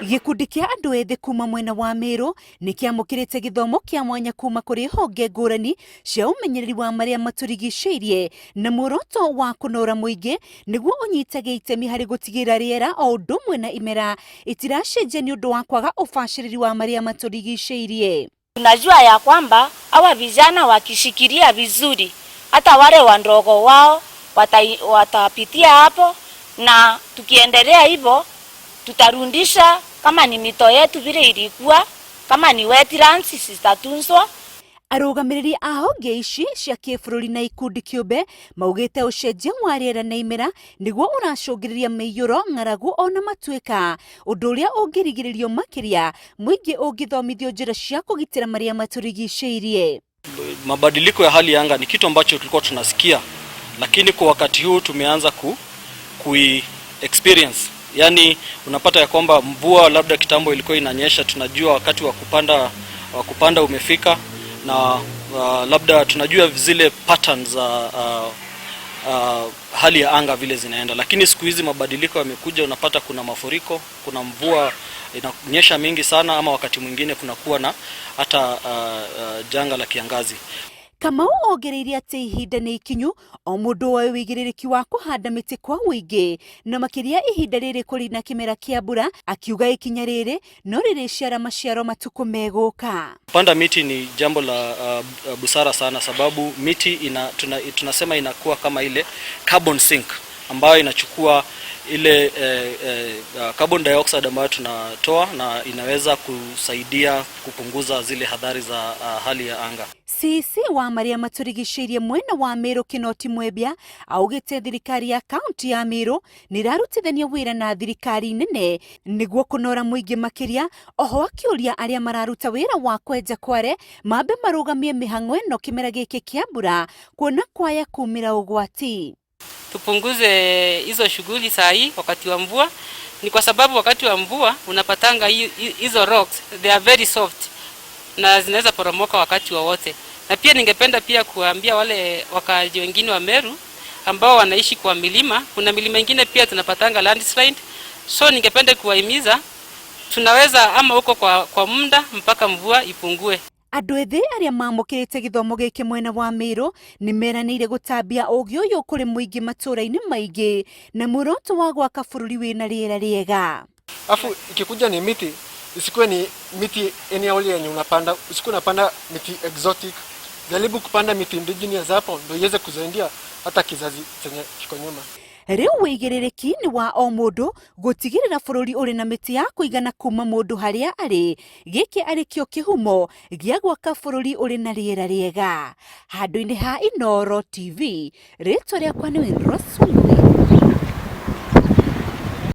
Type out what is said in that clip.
Gĩkundi kĩa andũ ethĩ kuma mwena wa Meru nĩ kĩamũkĩrĩte gĩthomo kĩa mwanya kuma kũrĩ honge ngũrani cia ũmenyereri wa marĩa matũrigicĩirie na muoroto wa kũnora mũingĩ nĩguo ũnyitage itemi harĩ gũtigĩrĩra rĩera o ũndũ ũmwe na imera itiracenjia nĩ ũndũ wa kwaga ũbacĩrĩri wa marĩa matũrigicĩirie. Tunajua ya kwamba hawa vijana wakishikilia vizuri, hata wale wandogo wao watapitia hapo, na tukiendelea hivyo tutarudisha kama ni mito yetu vile ilikuwa, kama ni wetlands zitatunzwa. Arũgamĩrĩri a honge ici cia kĩbũrũri na ikundi kĩũmbe maugĩte ũcenjia wa rĩera na imera nĩguo ũracũngĩrĩria mĩiyũro, ng'aragu ona matuĩka, ũndũ ũrĩa ũngĩrigĩrĩrio makĩria mũingĩ ũngĩthomithio njĩra cia kũgitĩra marĩa matũrigicĩirie. Mabadiliko ya hali ya anga ni kitu ambacho tulikuwa tunasikia, lakini kwa wakati huu tumeanza kui experience. Yani unapata ya kwamba mvua labda kitambo ilikuwa inanyesha, tunajua wakati wa kupanda umefika na labda tunajua zile patterns za hali ya anga vile zinaenda, lakini siku hizi mabadiliko yamekuja, unapata kuna mafuriko, kuna mvua inanyesha mingi sana, ama wakati mwingine kunakuwa na hata janga la kiangazi. Kamau ongereire atĩ ihinda nĩ ikinyu o mũndũ oe wĩigĩrĩrĩki wa kũhanda mĩtĩ kwa ũingĩ na makĩria ihinda rĩrĩ kũrĩ na kĩmera kĩa mbura, akiuga ikinya rĩrĩ no rĩrĩciara maciaro matukũ megũka. Kupanda miti ni jambo la busara sana, sababu miti tunasema inakuwa kama ile carbon sink ambayo inachukua ile carbon dioxide ambayo tunatoa na inaweza kusaidia kupunguza zile hadhari za hali ya anga. CC wa marĩa matũrigicĩirie mwena wa Meru Kinoti Mwebia augĩte thirikari ya kaunti ya Meru nĩ ĩrarutithania wĩra na thirikari nene nĩguo kũnora mũingĩ makĩria, oho akĩũria arĩa mararuta wĩra wa kwenja kware mambe marũgamie mĩhang'o ĩno kĩmera gĩkĩ kĩa mbura kuona kwaya kumĩra ũgwati. Tupunguze hizo shughuli saa hii wakati wa mvua, ni kwa sababu wakati wa mvua unapatanga hizo rocks, they are very soft na zinaweza poromoka wakati wowote. Na pia ningependa pia kuambia wale wakaaji wengine wa Meru ambao wanaishi kwa milima, kuna milima ingine pia tunapatanga landslide, so ningependa kuwahimiza tunaweza ama huko kwa muda mpaka mvua ipungue. Andũ ethĩ arĩa mamũkĩrĩte gĩthomo gĩkĩ mwena wa Meru nĩ meranĩire gũtambia ũgĩ ũyũ kũrĩ mũingĩ matũũra-inĩ maingĩ na muoroto wa gwaka bũrũri wĩna rĩera rĩega. Afu ikikuja ni miti, isikuwe ni miti anyhow yenye unapanda, usikuwe unapanda miti exotic. Jaribu kupanda miti indigenous hapo ndio iweze kusaidia hata kizazi chenye kiko nyuma. Rĩu wĩigĩrĩrĩki nĩ wa o mũndũ gũtigĩrĩra bũrũri ũrĩ na mĩtĩ ya kũigana kuma mũndũ harĩa arĩ, gĩkĩ arĩ kĩo kĩhumo gĩa gwaka bũrũri ũrĩ na rĩera rĩega. Handũ-inĩ ha Inooro TV, rĩtwa rĩakwa nĩ Winrose Wangui.